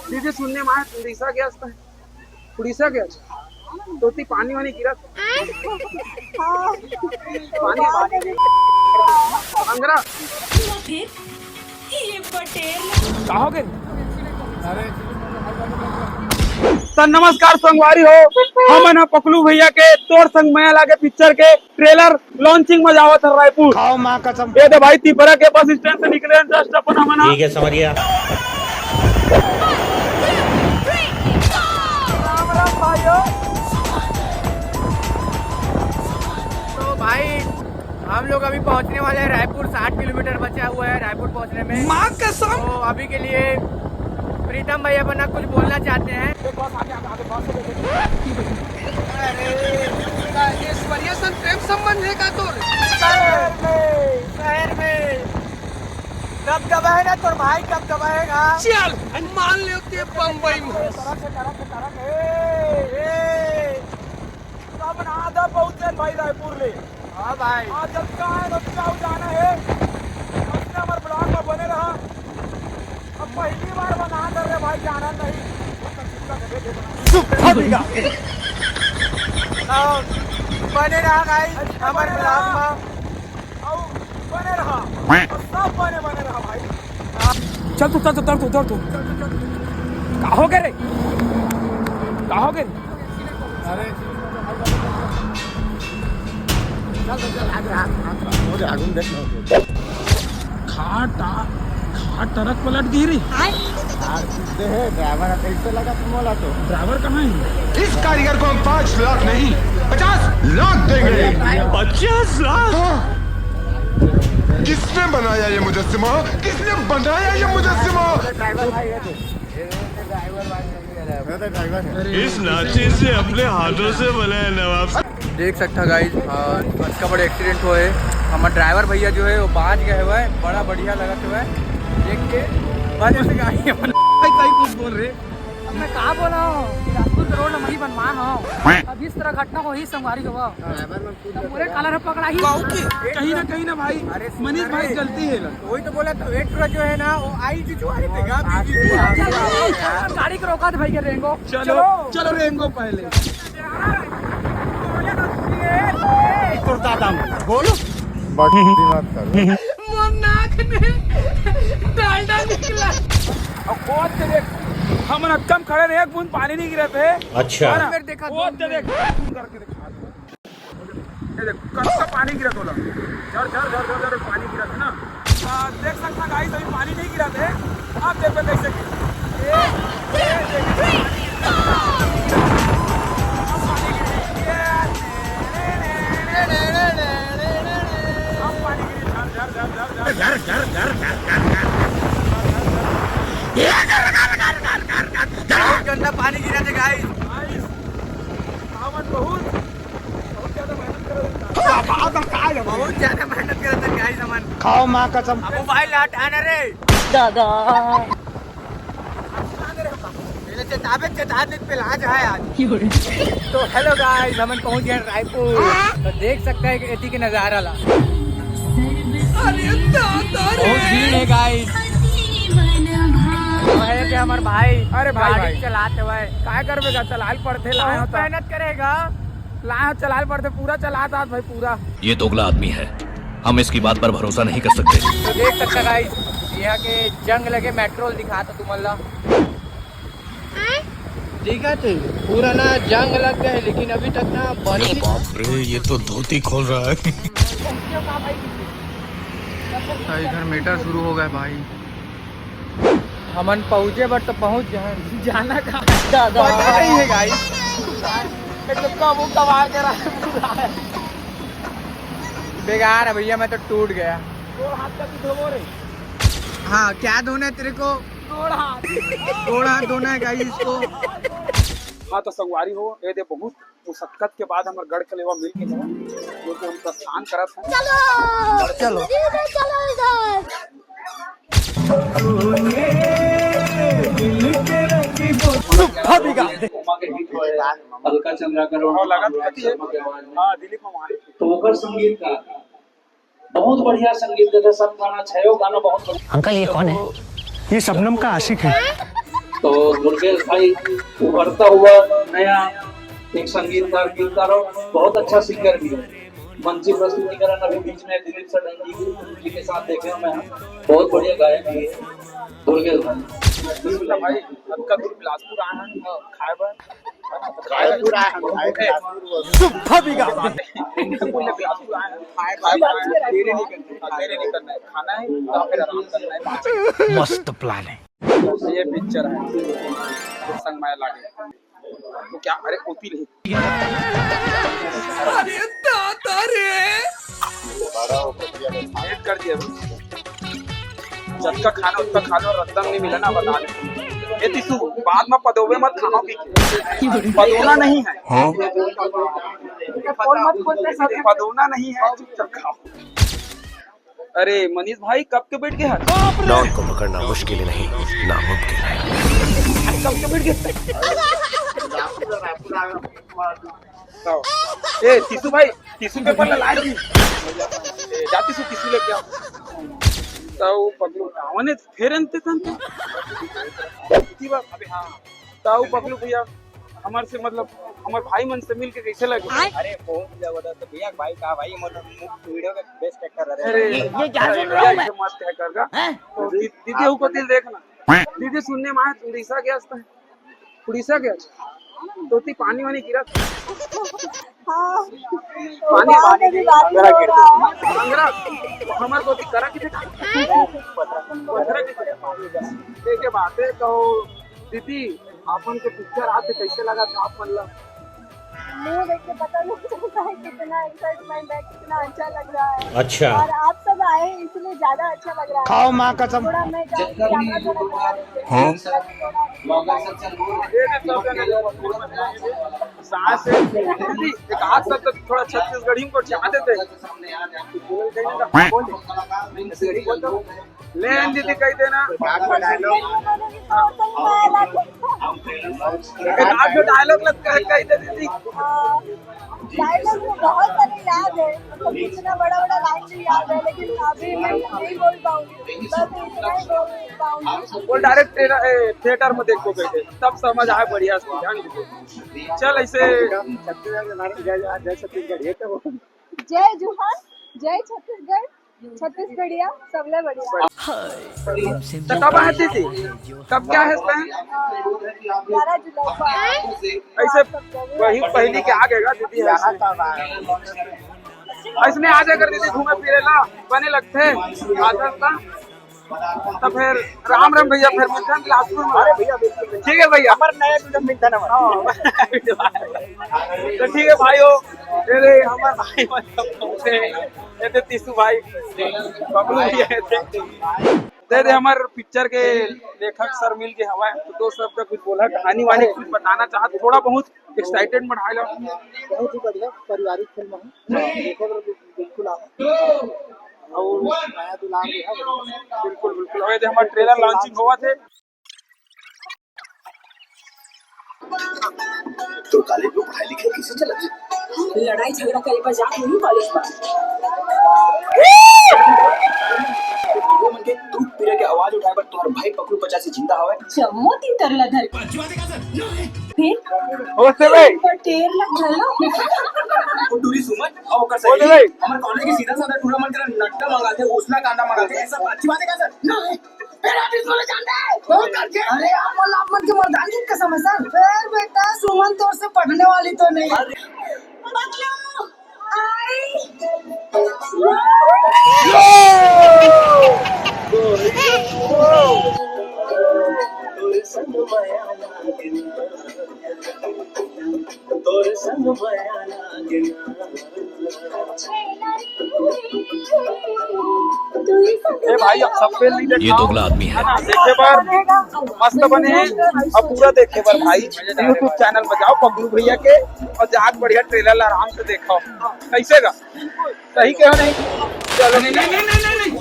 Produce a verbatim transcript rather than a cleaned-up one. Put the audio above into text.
दीदी, सुनने में आया, उड़ीसा गया था। उड़ीसा गया था। तो ती पानी वानी गिरा था। पानी, पानी। अंगरा। फिर ये पटेल। का हो गए? तो नमस्कार संगवारी हो, हमन ह पकलू भैया के तोर संग मया लागे पिक्चर के ट्रेलर लॉन्चिंग में जावत हन रायपुर। खाओ माँ कसम। ये दे भाई, तिपरा के बस स्टैंड से निकले हैं just अपन हमन ह। ठीक है, समझ गया। राम राम भाइयों। तो भाई, हम लोग अभी पहुंचने वाले हैं रायपुर, साठ किलोमीटर बचा हुआ है रायपुर पहुंचने में। माँ कसम। तो अभी के लिए प्रीतम भाई अपना कुछ बोलना चाहते हैं। अरे, ये स्वर्गीय सन प्रेम संबंध है का तोर? शहर में, शहर में दबदबा है ना तोर भाई, दबदबा है ना। चल, मान ले ते बम्बई में। तरफ से, तरफ से, तरफ से। ए, ए, सब ना आधा पहुंचन भाई रायपुर ले। हाँ भाई। आज जब का है, जब जाओ जाना है, अपने हमारे ब्लॉग में बने रहा। अब पहली बार बना कर रे भाई, जाना नहीं। तो बने रहा भाई, हमारे ब्लॉग में। आओ, बने रहा। सब बने, बने रहा भाई। चल तू, चल तू, चल तू, चल तू। का हो गए रे? का हो गए? अरे, चल, चल, चल, आगे, आगे, आगे, आगे, आगे, देख ना। खा टा-, खा ट्रक पलट दी रे। यार, सीधे है, ड्राइवर कैसे लगा तुम बोला तो? ड्राइवर कहाँ है? इस कारीगर को हम पाँच लाख नहीं, पचास लाख देंगे। पचास लाख? हाँ। किसने बनाया ये मुजस्सिमा? किसने बनाया ये मुजस्सिमा? इस नाचे से अपने हाथों से बनाया नवाब। देख सकता गाइस, आज का बड़ा एक्सीडेंट हुआ है। हमारा ड्राइवर भैया जो है वो बांच गए हुआ है, बड़ा बढ़िया लगत हुआ है देख के। बस ऐसे गाड़ी अपन भाई सही कुछ बोल रहे। अब मैं का बोला हूँ, बिलासपुर के रोड में वही बनवा हूँ। अब इस तरह घटना को ही संगवारी के हुआ। ड्राइवर में तो पूरे काला रे पकड़ा ही। कहीं ना, कहीं ना भाई, अरे सुन मनीष भाई रे। गलती है ना। वही तो बोला, तो एक टुरा जो है ना, वो आई जो, जो आ रहे थे, गा, भी, भी, भी। गाड़ी को रोका था भाई के रेंगो। चलो, चलो। चलो रेंगो पहले। तो दादा बोलो। बकरी मत करो। वो नाक में डालडा निकला। अब वो तेरे, हम अक्कम खड़े रहे, एक बूंद पानी नहीं गिरा थे। अच्छा। है ना? फिर देखा वो दो तेरे, करके दिखा दो। ये देख, कब का पानी गिरा तोला? झर, झर, झर, झर, झर पानी गिरा था ना। आ, देख सकता गाइस, अभी पानी नहीं गिरा थे। आप देखो कैसे गिरा। ये, ये देखो, पानी गिरा। अब पानी गिरा। ये, अब पानी गिरा। झर, झर, झर, झर, झर। झर, झर, झर, झर, झर, झर। बहुत गंदा पानी गिरा था गाइस। गाइस, सावन बहुत बहुत ज्यादा मेहनत करत हन। बहुत ज्यादा मेहनत करत हन गाइस हमन। खाओ माँ कसम। अब मोबाइल हटा ना रे। दादा। पहले चेतावे, चेता दे, पे लाज है आज। तो हेलो गाइस, हमन पहुंच गए रायपुर। तो देख सकते हैं कि एती के नजारा ला। अरे दादा रे। बहुत भीड़ है गाइस। वो है कि हमारे भाई अरे भाई, गाड़ी भाई। चलाते हुए। काय करबे गा, चलाल पड़थे, लाए हो बहुत तो। मेहनत करेगा। लाए हो, चलाल पड़थे, पूरा चलात आत भाई, पूरा। ये दोगला आदमी है, हम इसकी बात पर भरोसा नहीं कर सकते। तो देख सकता गाइस, यहाँ के जंग लगे मेट्रोल दिखाता तुमन ला। ठीक है, तो पूरा ना जंग लग गए, लेकिन अभी तक ना बनी। बाप रे, ये तो धोती खोल रहा है। तो इधर मेटर शुरू हो गया भाई। हमन पहुंचे बर तो पहुंच जाए। जाना कहाँ? दादा। पता नहीं है गाइस। एक तो कब वो कबाड़ के रहा है पूरा। बेकार है भैया, मैं तो टूट गया। गोड़ हाथ का भी धोवो रे। हाँ, क्या धोना है तेरे को? गोड़ हाथ। गोड़ हाथ धोना है गाइस इसको। हाँ तो संगवारी हो, ये दे बहुत मुशक्कत के बाद हमर गढ़ कलेवा मिल के हवय, जो कि हम प्रस्थान करत हन। चलो। चलो। चलो इधर। कोमा के हिट होए, अलका चंद्राकर और लगत कथी है? शर्मा के आवाज में। हाँ, दिलीप हमारे। तो ओकर संगीत का बहुत बढ़िया संगीत देथे, सब गाना, छयो गाना बहुत बढ़िया। अंकल, ये कौन है? ये शबनम का आशिक है। तो दुर्गेश भाई उभरता हुआ नया एक संगीतकार, गीतकार और बहुत अच्छा सिंगर भी है। मंची प्रस्तुतिकरण अभी बीच में दिलीप सडन जी, जी के साथ देखे मैं, बहुत बढ़िया गायक भी है दुर्गेश भाई। भाई, अतका दूर बिलासपुर आए हैं खाए बर। खाए बर आए हैं, खाए बर। सुपर बिगा। बोले बिलासपुर आए हैं, खाए, खाए बर आए हैं, देरी नहीं करना है, देरी नहीं करना है, खाना है तो फिर आराम करना है। मस्त प्लान है। ये पिक्चर है संग माया लागे। तो क्या, अरे होती नहीं। अरे दादा रे। लेट कर दिया भाई। जब का खाना उतना खा लो, रद्दम नहीं मिला ना, बता दे। ए तीसू, बाद में पदोवे मत खाओ की। पदोना नहीं है। हाँ? पदोना नहीं है, चुपचाप खाओ। अरे मनीष भाई, कब के बैठ गए हैं? डॉन को पकड़ना मुश्किल ही नहीं, नामुमकिन है। कब के बैठ गए? बताओ। ए तीसू भाई, टिश्यू पेपर ला, ला जी। ए, जा टिश्यू, टिश्यू लेके आ। ताऊ पगलू, आवन है, फेर अंते तंते। की बात? अबे हाँ। ताऊ पगलू भैया, हमार से मतलब, हमार भाई मन से मिल के कैसे लगे? अरे बहुत जबरदस्त भैया, भाई का भाई, मतलब वीडियो के बेस्ट एक्टर रहे। अरे, ये, ये क्या सुन रहा हूँ मैं? मस्त है कर का। हैं? तो दी-, दीदी को दिल देखना। दीदी सुनने में आया, तुम दिशा क्या हंसता है? उड़ीसा के? तोती पानी वानी गिरा? हाँ। पानी, पानी भी बात हो रहा है। अंगरा, हमार तोती करा किथे? पथरा किथे? एक बात है, तो दीदी, आपन के पिक्चर आके कैसे लगा था आप मन ला? मुंह देख के पता नहीं चलता है कितना एक्साइटमेंट है, कितना अच्छा लग रहा है। अच्छा। और आप सब आए, इसलिए ज्यादा अच्छा लग रहा है। खाओ माँ कसम। थोड़ा मैं जा-, कैमरा थोड़ा लगा देते हैं। हाँ। थोड़ा सांस से, एक आध शब्द थोड़ा छत्तीसगढ़ी में कुछ चाह देते हैं। ले आन दीदी, कह देना। एक आध डायलॉग लग कह, कह दे दीदी। डायलॉग में बहुत सारे याद है, मतलब इतना बड़ा बड़ा लाइन भी याद है, लेकिन अभी मैं नहीं बोल पाऊंगी, बस इतना ही बोल पाऊंगी। वो डायरेक्ट थिएटर में देखो, कह दे, तब समझ आए बढ़िया से, ध्यान दीजिए। चल ऐसे। छत्तीसगढ़ के नारे जय, जय छत्तीसगढ़, ये तो। जय जोहार, जय छत्तीसगढ़। छत्तीसगढ़िया सबले बढ़िया। तो कब आए दीदी? कब क्या है इसमें? ग्यारह जुलाई को आए। ऐसे वही पहली के आ गए दीदी, ऐसे। ऐसने आ जाकर दीदी घूमे फिरे ला, बने लगते आदत का। तो फिर राम राम भैया, फिर मिलते हैं बिलासपुर में। अरे भैया, बिल्कुल, ठीक है भैया। हमारे नए वीडियो मिलते हैं ना। हाँ। तो ठीक है भाई, हो, ये ले, हमारे भाई, मतलब, ये थे तीसू भाई, बबलू भैया थे। दे दे, हमारे पिक्चर के लेखक सर मिल के हवा है, तो दो शब्द कुछ बोला, कहानी वानी कुछ बताना चाहत, थोड़ा बहुत एक्साइटेड मढ़ाए ला। बहुत ही बढ़िया पारिवारिक फिल्म है, देखो तो बिल्कुल आप। और नया दुलार भी है। बिल्कुल, बिल्कुल। अबे, हमारा ट्रेलर लॉन्चिंग हुआ थे। तो कॉलेज में पढ़ाई लिखाई कैसे चलत हे? लड़ाई झगड़ा करे बर जात होही कॉलेज में। वो मन के दुख पीड़ा के आवाज उठाए बर तोहर भाई पकलू पचासी जिंदा हवय। जम्मो तीन तरला धर। फिर? नमस्ते भाई। पटेर लग घलो। वो टूरी सुमन, अउ ओकर सहेली, भाई। हमर कॉलेज के सीधा साधा टूरा मन करा नट्टा मंगाथे, उसना कांदा मंगाथे, ऐसा अच्छी बात है क्या सर? नहीं। तेरा भी सुन जानता है। बहुत करके। अरे आप मन, आप मन के मर्दानगी की कसम है सर। फिर बेटा सुमन तोर से पढ़ने वाली तो नहीं है। पकलू, आई। ए भाई, अब सब फेल नहीं देखा। ये दोगला आदमी है। है ना, देखे बर मस्त बने हैं। अब पूरा देखे बर भाई YouTube चैनल में जाओ पगलू भैया के, और जाके बढ़िया ट्रेलर आराम से देखो। कैसे गा? सही कहो नहीं? चलो। नहीं, नहीं, नहीं, नहीं, नहीं, नहीं।